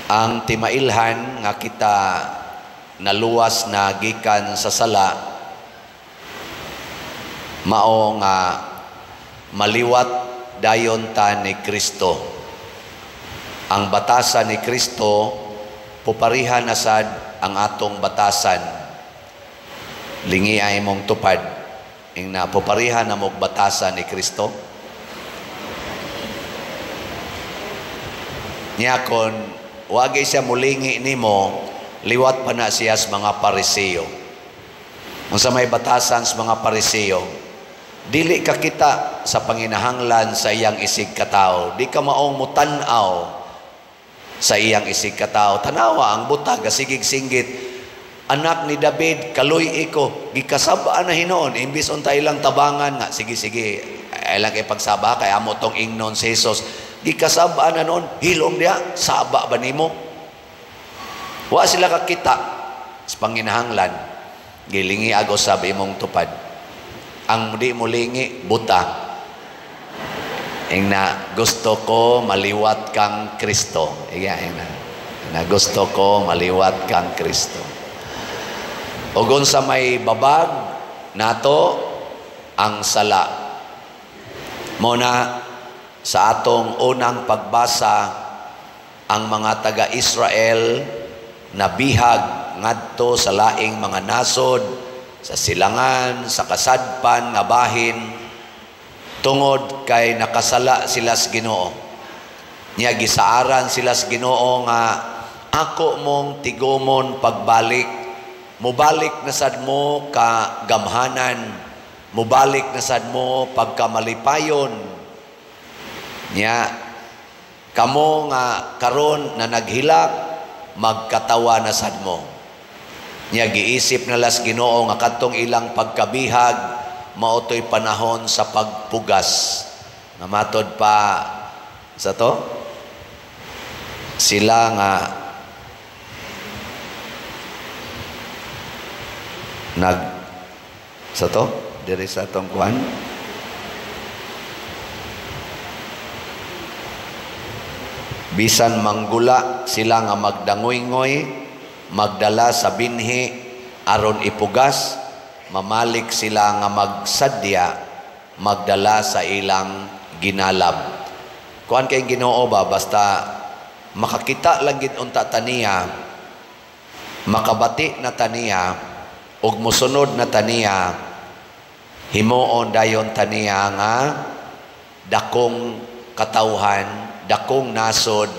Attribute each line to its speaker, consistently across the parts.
Speaker 1: Ang timailhan nga kita naluwas na gikan sa sala mao nga maliwat dayon ta ni Kristo. Ang batasan ni Kristo pupariha na sad ang atong batasan. Lingi ay imong tupad. Ing na pupariha na mog batasan ni Kristo. Nya kon wagi siya mulingi nimo, liwat pa na siya sa mga Pariseo. Unsa may batasan sa mga Pariseo, dili ka kita sa panginahanglan sa iyang isig katao. Di ka maong mutan-aw sa iyang isig katao. Tanawa ang butag, sigig singgit. Anak ni David, kaluy iko, gikasabaan na hinoon, imbis unta ilang tabangan nga, sige sige, ilang ipagsaba kay amo tong ingnon si Jesus. Gikasabaan na noon, hilom diha, saba ba nimo? Wa sila kakita sa panginahanglan. Gilingi ago sab imong tupad. Ang di mo lingi, buta. Ing na gusto ko maliwat kang Kristo. Iya, ing na gusto ko maliwat kang Kristo. Ugon sa may babag nato ang sala. Muna sa atong unang pagbasa, ang mga taga-Israel nabihag ngadto sa laing mga nasod, sa silangan, sa kasadpan nga bahin, tungod kay nakasala sila sa Ginoo. Nya gisaaran sila sa Ginoo nga ako mong tigumon pagbalik, mubalik na sad mo ka gamhanan, mubalik na sad mo pagkamalipayon. Nya kamo nga karon na naghilak, magkatawa na sad mo. Nya giisip na las Ginoo nga kadtong ilang pagkabihag maotoy panahon sa pagpugas. Nga matod pa sa to sila nga nag sa to diri sa atong kuan bisan manggula sila nga magdangoy-ngoy, magdala sa binhi aron ipugas, mamalik sila nga magsadya, magdala sa ilang ginalab. Kuan kay Ginoo ba, basta makakita lang gid unta taniya, makabati na taniya, ug mosunod na taniya, himuon dayon taniya nga dakong katawhan, dakong nasod,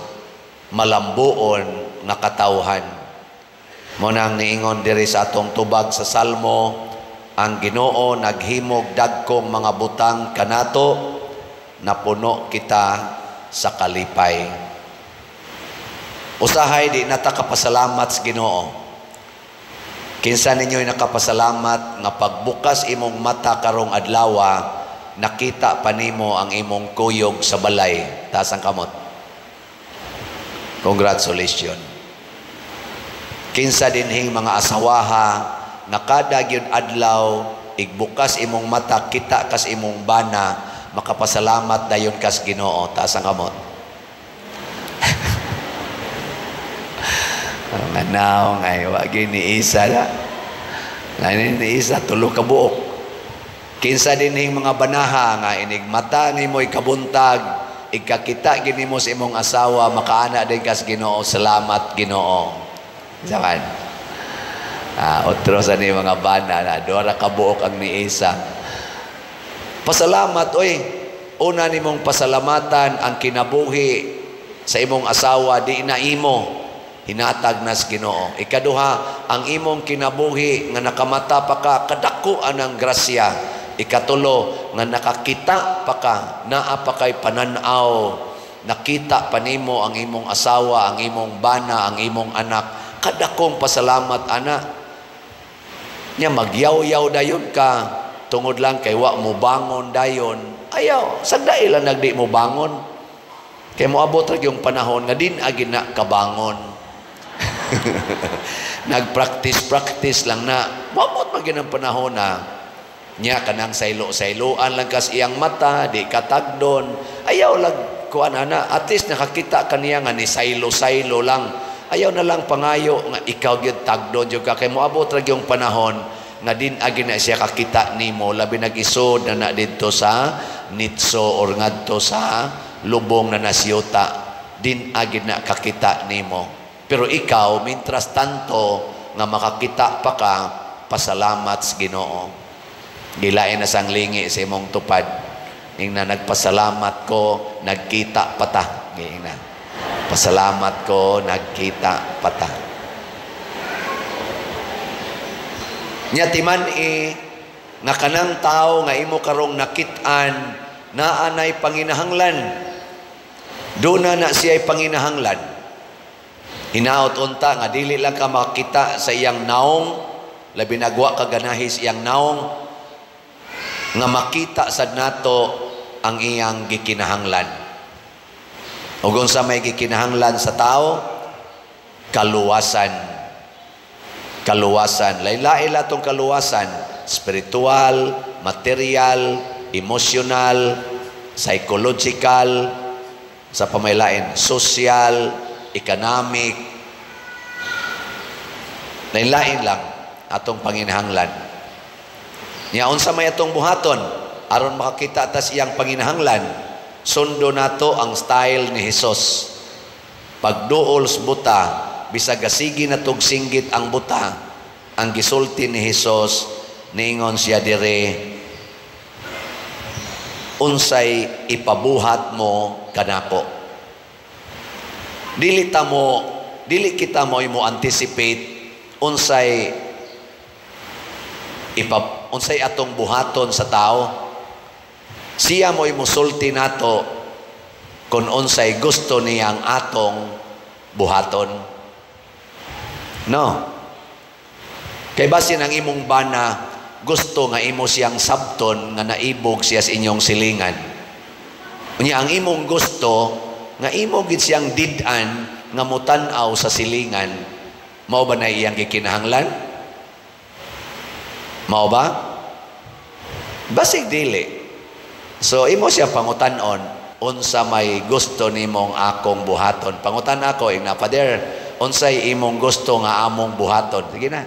Speaker 1: malambuon nga katawhan. Mo nang niingon diri sa atong tubag sa Salmo, ang Ginoo naghimog dagkong mga butang kanato, napuno kita sa kalipay. Usahay di nata kapasalamat sa Ginoo. Kinsa ninyo'y nakapasalamat nga pagbukas imong mata karong adlawa, nakita pa nimo ang imong kuyog sa balay? Taas ang kamot. Congratulations. Kinsa dinhing mga asawaha nga kada gyud adlaw igbukas imong mata, kita kas imong bana, makapasalamat dayon kas Ginoo? Taas ang kamot. Nganaw ngay wa gini isa la. Ngani ni isa tulo ka buok. Kinsa dinhing mga banaha nga inig mata nimo ikabuntag, igkakita gini mo sa imong asawa, makaana din kas Ginoo, salamat Ginoo. Saman. Otro sa ni mga bana na duha ra ka buok ang niisa. Pasalamat oy. Una nimong pasalamatan ang kinabuhi sa imong asawa, di na imo hinatag nas Ginoo. Ikaduha, ang imong kinabuhi nga nakamata pa ka, kadako anang grasya. Ikatulo, nga nakakita pa ka, naa pa kay panan-aw, nakita pa nimo ang imong asawa, ang imong bana, ang imong anak. Kadakong pasalamat ana. Nya magyaw-yaw dayon ka tungod lang kay wa mo bangon dayon. Ayaw, sagdai lang nagdi mo bangon. Kay moabot ra yung panahon nga din agi na kabangon. Nagpractice-practice lang na. Moabot man gyud ang panahon na nya kanang saylo-sayloan lang kas iyang mata, di katagdon. Ayaw lang kuan ana, at least nakakita kaniya nga ni saylo-saylo lang. Ayaw na lang pangayo nga ikaw gyud tagdon gyud ka, kay moabot ra gyung panahon nga din agi na siya kakita nimo, labi nag-isod na na didto sa nitso or ngadto sa lubong na nasyuta, din agi na kakita nimo. Pero ikaw, mintras tanto nga makakita pa ka, pasalamat sa Ginoo. Gilain na sang lingi sa imong tupad. Ingna, "Nagpasalamat ko, nagkita pa ta." Ingna, "Pasalamat ko, nagkita pa ta." Nya timan i nga kanang tao nga imo karong nakit-an, naa nay panginahanglan. Duna na siya'y panginahanglan. Hinaot unta nga dili lang ka makita sa iyang naong, labi nagwa ka ganahi sa iyang naong, nga makita sad nato ang iyang gikinahanglan. Ug unsa may gikinahanglan sa tao? Kaluwasan. Kaluwasan. Lain-lain tong kaluwasan. Spiritual, material, emotional, psychological, sa pamaylain, social, economic. Lain-lain lang atong panginahanglan. Nya unsa may atong buhaton aron makakita ta sa iyang panginahanglan? Sundo nato ang style ni Hesus. Pagduol sa buta, bisag gasigi na tog singgit ang buta, ang gisulti ni Hesus, niingon siya dire, "Unsay ipabuhat mo kanako?" Dili ta mo, dili kita mo mo anticipate unsay atong buhaton sa tao. Siya mo'y musulti nato kung unsay gusto niyang atong buhaton. No. Kay basin ang imong bana gusto nga imo siyang sabton nga naibog siya sa inyong silingan. Unya ang imong gusto nga imo gid siyang did-an nga mutan-aw sa silingan, mao ba na iyang gikinahanglan? Mao ba? Basig dili. So imo siya pangutan-on, unsa may gusto nimong akong buhaton? Pangutan ako, ingna, "Father, unsay imong gusto nga among buhaton?" Sige na.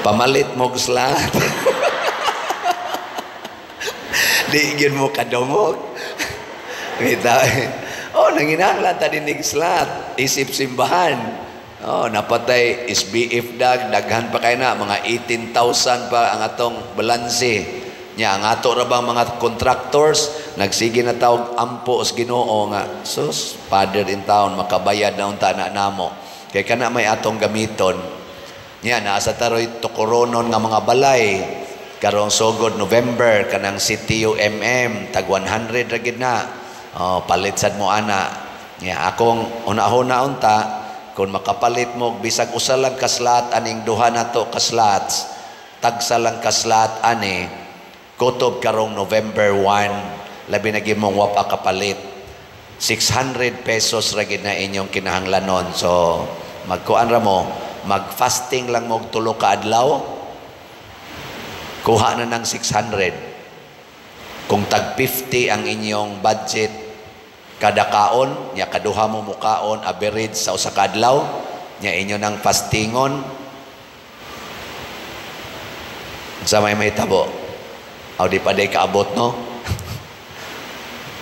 Speaker 1: Pamalit mo slat. Di gyud mo kadungog. Kita. Oh, nanginahanglan ta dinig slat, isip simbahan. Oh, napatay SBF dag, daghan pa kay na mga 18,000 pa ang atong balanse. Nya ang ato ra bang mga contractors nagsige na tawag ampo sa Ginoo nga sus, father in town makabayad na unta na namo. Kay kana may atong gamiton. Nya naa sa taroy tukoronon nga mga balay karong sugod November kanang CTUMM tag 100 ra gid na. Oh, palit sad mo ana. Nya akong una-una unta kung makapalit mo bisag usa lang ka slot aning duha nato ka slots, tagsa lang ka slot ani kutob karong November 1, labi na gyud mong wa pa kapalit. 600 pesos ra gid na inyong kinahanglanon. So magkuan ra mo, mag-fasting lang mo og 3 ka adlaw, kuha na ng 600. Kung tag 50 ang inyong budget kada kaon, nya kaduha mo mukaon average sa usa ka adlaw, nya inyo nang fastingon, sa may mahitabo. Aw di pa day kaabot, no?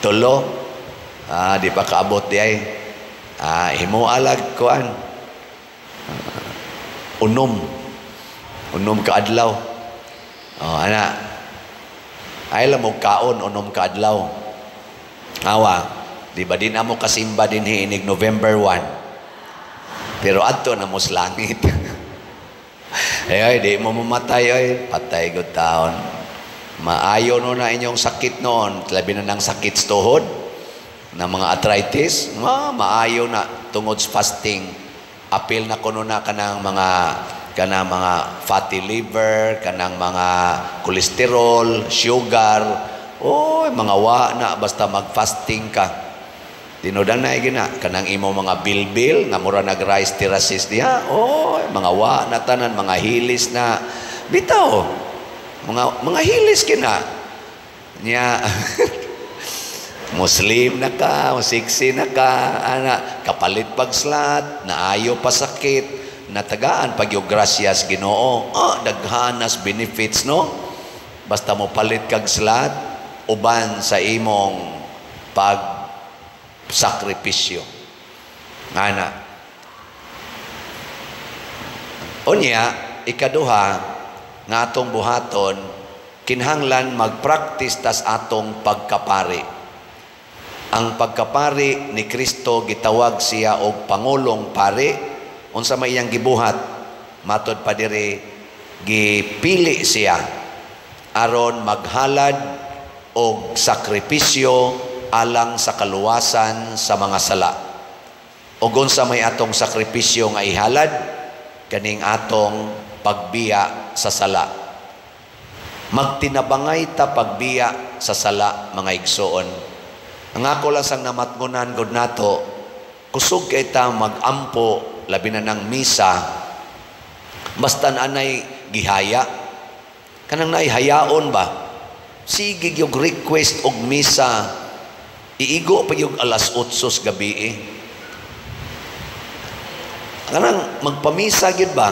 Speaker 1: Tulo. Ah, di pa kaabot di ay. Ah, himo alag kuan. Unom. Unom ka adlaw. Oh, ana. Ay lang mo kaon unom ka adlaw. Awa. Di ba din amo kasimba din hiinig November 1? Pero adto na mo sa langit. Ay, ay, di mo mamatay, ay, patay gud taon. Maayo no na inyong sakit noon, labi na ng sakit sa tuhod, na mga arthritis, maayo na tungod sa fasting. Apil na kuno na kanang mga fatty liver, kanang mga kolesterol, sugar, oy, mga wa na basta mag-fasting ka. Tinudan na gina kanang imo mga bilbil nga mura nag rice terraces diha, oy, mga wa na tanan, mga hilis na bitaw. Mga hilis kina. Nya Muslim na ka, sexy na ka, ana, kapalit pag slot, naayo pa sakit, natagaan pag yung grasyas Ginoo. Ah, daghanas benefits, no? Basta mo palit kag slot, uban sa imong pag sakripisyo. Ana. Unya, ikaduha, nga atong buhaton, kinahanglan magpractice tas atong pagkapari. Ang pagkapari ni Kristo, gitawag siya og pangulong pari. Unsa may iyang gibuhat? Matod pa diri, gipili siya aron maghalad og sakripisyo alang sa kaluwasan sa mga sala. Og unsa may atong sakripisyo nga ihalad? Kaning atong pagbiya sa sala. Magtinabangay ta pagbiya sa sala, mga igsoon. Ang ako lang sang namatngunan gud nato, kusog kay ta magampo, labi na ng misa, basta naanay gihaya. Kanang naihayaon ba? Sige yung request og misa, iigo pa yung alas 8 sa gabi eh. Kanang magpamisa gyud ba?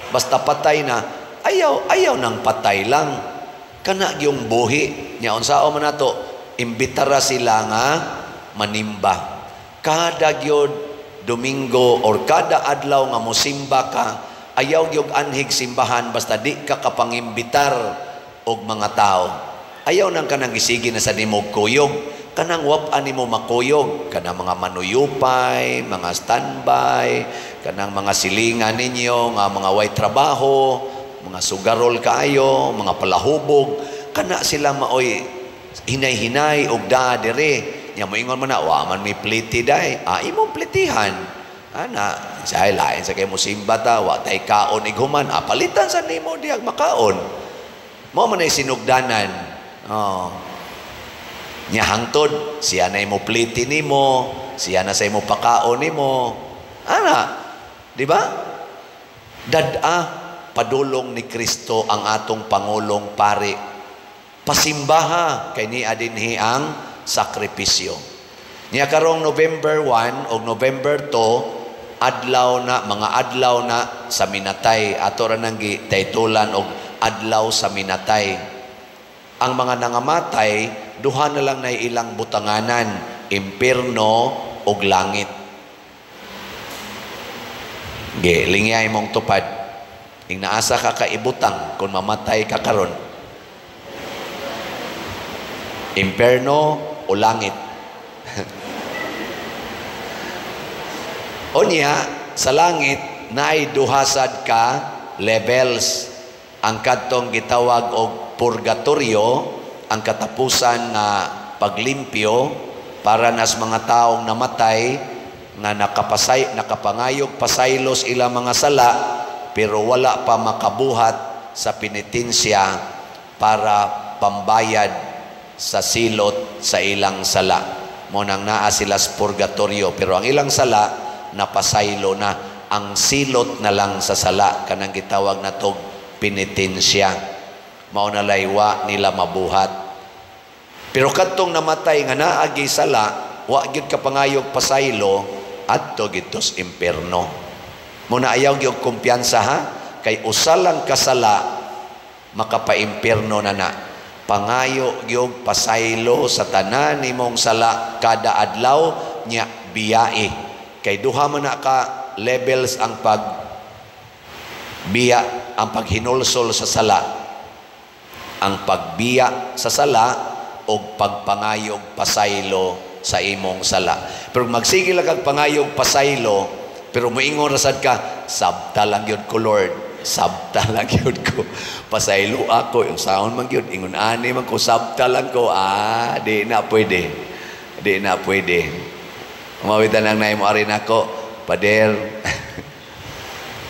Speaker 1: Basta patay na, ayaw, ayaw nang patay lang. Kana yung buhi. Nya unsao man nato, imbitara sila nga manimba. Kada gyud Domingo or kada adlaw nga mosimba ka, ayaw gyud anhig simbahan basta di ka kapangimbitar og mga tao. Ayaw nang kanang gisigi na sa nimog kuyog. Kanang wap nimo makuyog, kanang mga manuyupay, mga standby, kanang mga silingan ninyo nga mga way trabaho, mga sugarol kaayo, mga palahubog, kana sila maoy hinay-hinay og daa dire. Nya moingon man na, wa man may pliti day. Ah, imong plitihan. Ana, say lain sa kay mo simba ta, wa tay kaon ighuman. Ah, palitan sa nimo diag makaon. Mao man ay sinugdanan. Oh. Nya hangtod siya na imo pliti nimo, siya na sa imo pakaon nimo. Ana, di ba? Dad-a padulong ni Kristo ang atong pangulong pari. Pasimbaha kay niya dinhi ang sakripisyo. Nya karong November 1 o November 2, adlaw na, mga adlaw na sa minatay. Ato ra nang gitaytulan og adlaw sa minatay. Ang mga nangamatay, duha na lang na ilang butanganan, impierno ug langit. Ge, lingyay mong tupad. Ing naasa ka kaibutang kung mamatay ka karon. Impierno o langit. Unya, sa langit naay duhasad ka levels. Ang kadtong gitawag og purgatorio, ang katapusan nga paglimpyo para nas mga taong namatay nga nakapasay, nakapangayog pasaylos ilang mga sala pero wala pa makabuhat sa penitensya para pambayad sa silot sa ilang sala. Mo nang naa sila sa purgatorio, pero ang ilang sala napasaylo na, ang silot na lang sa sala kanang gitawag na tog penitensya. Mao na laywa nila mabuhat. Pero kadtong namatay nga naagi sala, wa gyud kapangayog pasaylo, adto gid sa impierno. Muna ayaw gyud kumpiyansa ha, kay usa lang kasala makapaimpierno na na. Pangayo gyud pasaylo sa tanan nimong sala kada adlaw nya biyae. Kay duha man na ka levels ang pag biya, ang paghinulsol sa sala. Ang pagbiya sa sala o pagpangayog pasaylo sa imong sala. Pero magsige lang kag pangayog pasaylo, pero moingon ra sad ka, sabta lang gyud ko Lord, sabta lang gyud ko. Pasaylo ako, yung saon man gyud, ingon ani man ko, sabta lang ko, ah, di na pwede. Di na pwede. Umawitan ang naimo ari nako, pader.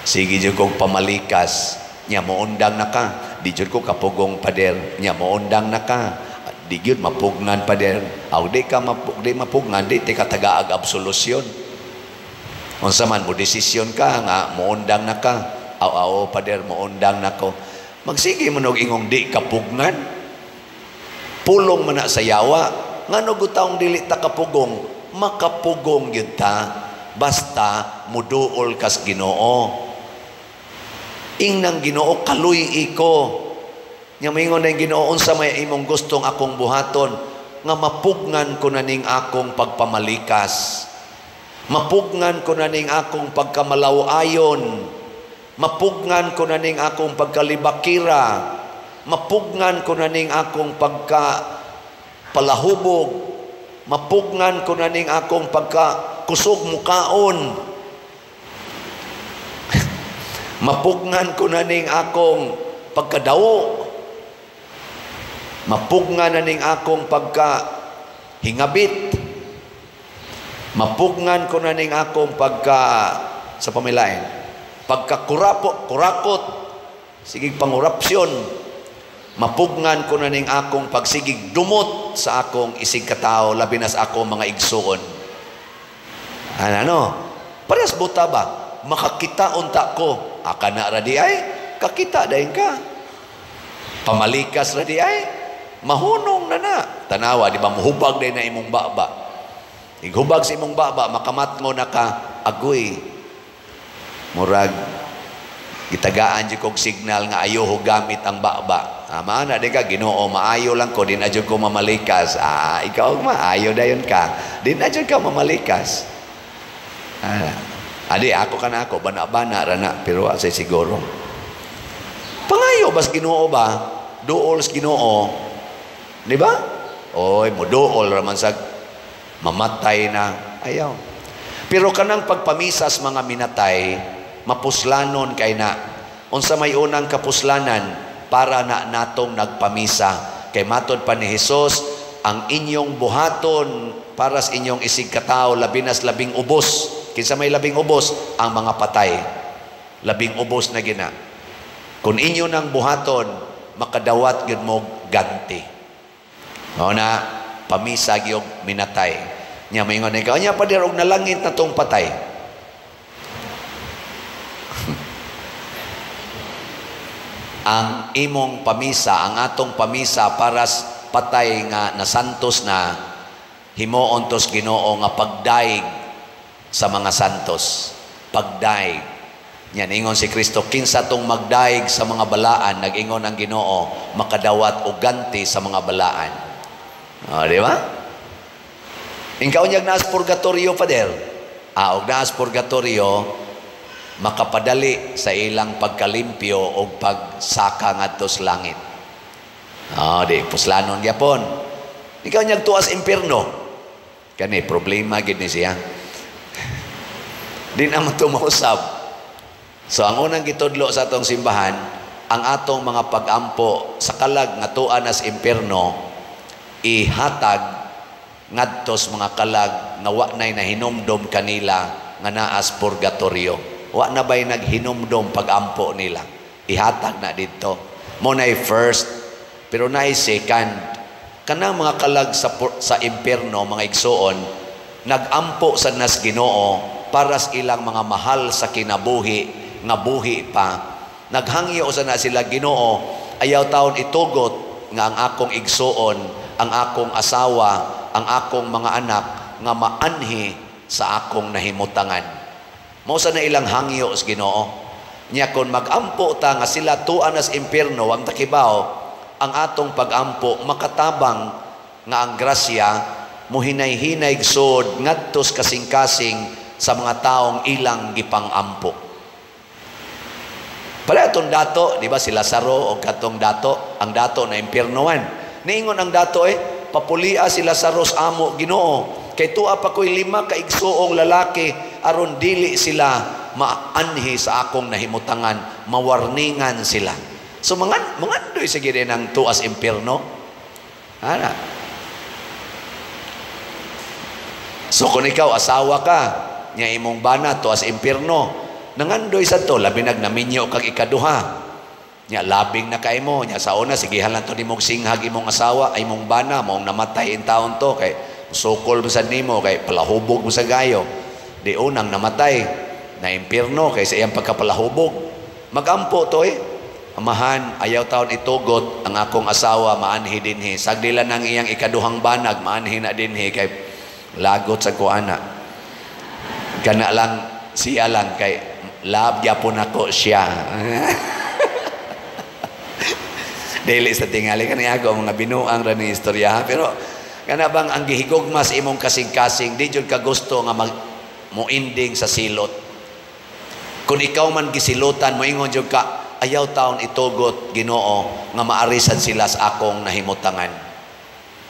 Speaker 1: Sige jud kong pamalikas, nya moundang na ka. Di jud ko kapugong pader, nya moundang na ka. Di gyud mapugnan pader. Aw di ka di mapugnan, di ti ka tagaag absolusyon. Unsa man mo desisyon ka nga moundang na ka. Aw aw pader, moundang na ko. Magsige mo nog ingong di kapugnan. Pulong man na sa yawa. Ngano gutaong dili ta kapugong? Makapugong gyud ta basta muduol kas Ginoo. Ingnang Ginoo, kaluy ko. Nya moingon na Ginoo, "Unsa may imong gustong akong buhaton?" "Nga mapugngan ko na ning akong pagpamalikas. Mapugngan ko na ning akong pagkamalaw-ayon. Mapugngan ko na ning akong pagkalibakira. Mapugngan ko na ning akong pagka palahubog. Mapugngan ko na ning akong pagka kusog mukaon. Mapugngan ko na ning akong pagkadawo. Mapugngan na ning akong pagka hingabit. Mapugngan ko na ning akong pagka sa pamilain. Pagkakurapo, kurakot, sige pangurapsyon. Mapugngan ko na ning akong pagsigig dumot sa akong isig katao, labi na sa akong mga igsuon." Ano? Parehas buta ba? Makakita unta ko. Aka na ra di ay, kakita dayon ka. Pamalikas ra di ay, mahunong na na. Tanawa, di ba, muhubag day na imong baba. Ighubag sa imong baba, makamatngo na ka, agoy. Murag, gitagaan jud kog signal nga ayo gamit ang baba. Ah, maana di ka, "Ginoo, maayo lang ko, di na jud ko mamalikas." Ah, ikaw maayo dayon ka. Di na jud ka mamalikas. Ah, adi, ako ka na ako, bana-bana ra na, pero asay siguro. Pangayo bas Ginoo ba? Duol sa Ginoo. Di ba? Oy, mo duol raman sa mamatay na. Ayaw. Pero kanang pagpamisas mga minatay, mapuslanon kay na. Unsa may unang kapuslanan para na natong nagpamisa? Kay matod pa ni Hesus, ang inyong buhaton para sa inyong isig katao, labi nas labing ubos. Kinsa may labing ubos? Ang mga patay. Labing ubos na gina. Kung inyo nang buhaton, makadawat gyud mo ganti. Mao na pamisa gyud minatay. Nya maingon ikaw, "Nya pader og nalangit na tong patay." Ang imong pamisa, ang atong pamisa para patay nga nasantos na, himuon tos Ginoo nga pagdaig sa mga santos. Pagdaig. Yan, ingon si Kristo, kinsa tong magdaig sa mga balaan, nag-ingon ang Ginoo, makadawat og ganti sa mga balaan. O, di ba? Ingkaon niyag naas purgatorio, Father. Ah, og naas purgatorio, makapadali sa ilang pagkalimpyo o pagsaka ngadto sa langit. O, di, puslanon gyapon. Ikaw niyag tuas impierno. Kani, problema gid ni siya. Di naman tumausab. So, ang unang gitudlo sa atong simbahan, ang atong mga pag-ampo sa kalag nga tuan as impierno, ihatag ngadtos mga kalag nga wa na'y nahinumdom kanila nga naas purgatorio. Wa na ba'y naghinumdom pag-ampo nila? Ihatag na dito. Mo na'y first, pero na'y second. Kanang mga kalag sa impierno, mga igsuon, nag-ampo sa nas Ginoo para sa ilang mga mahal sa kinabuhi, nga buhi pa. Naghangyo sa na sila, "Ginoo, ayaw taon itugot nga ang akong igsuon, ang akong asawa, ang akong mga anak, nga maanhi sa akong nahimutangan." Mao sa na ilang hangyo sa Ginoo. Nya kon magampo ta nga sila tuan as impierno, ang takibaw, ang atong pagampo makatabang nga ang grasya muhinay-hinay sod ngadtos kasing-kasing sa mga taong ilang gipangampo. Pala atong dato, di ba si Lazaro o katong dato, ang dato na impiernoan. Niingon ang dato papulia si Lazaro sa amo, Ginoo. Kay tuwa pa ko'y 5 ka igsuong lalaki aron dili sila maanhi sa akong nahimutangan, mawarningan sila. So mangandoy sa gid ng tuas impierno. Ana. So kung ikaw asawa ka, nya imong bana tuas impierno, nangandoy sa to, labi nagnaminyo kag ikaduha. Nya labing na kay mo, nya sa una sigihan lang to nimong singhag imong asawa, ay imong bana maong namatay in taon to kay sukol mo sa nimo kay palahubog mo sa gayo. Di unang namatay na impierno kay sa iyang pagkapalahubog. Magampo to. Amahan, ayaw taon itugot ang akong asawa maanhi dinhi. Sagdi lang ang iyang ikaduhang banag, maanhi na dinhi kay lagot sa kuana. Kana lang siya lang kay love gyapon ako siya. Dili sa tingali kani ako mga binuang ra ni istorya, pero kana bang ang gihigugma sa imong kasing-kasing, di jud ka gusto nga mag mo ending sa silot. Kung ikaw man gisilutan, moingon jud ka, ayaw taon itugot, Ginoo, nga maarisan sila sa akong nahimutangan.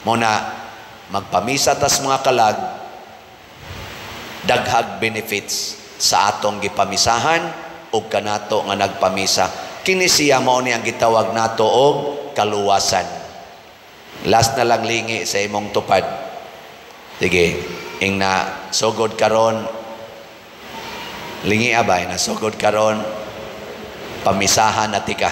Speaker 1: Muna magpamisa tas mga kalag, daghag benefits sa atong gipamisahan ug kanato nga nagpamisa. Kini siya mao ni ang gitawag nato og kaluwasan. Last na lang, lingi sa imong tupad. Sige, ing na sugod karon, lingi abay na sugod karon, pamisahan na tika.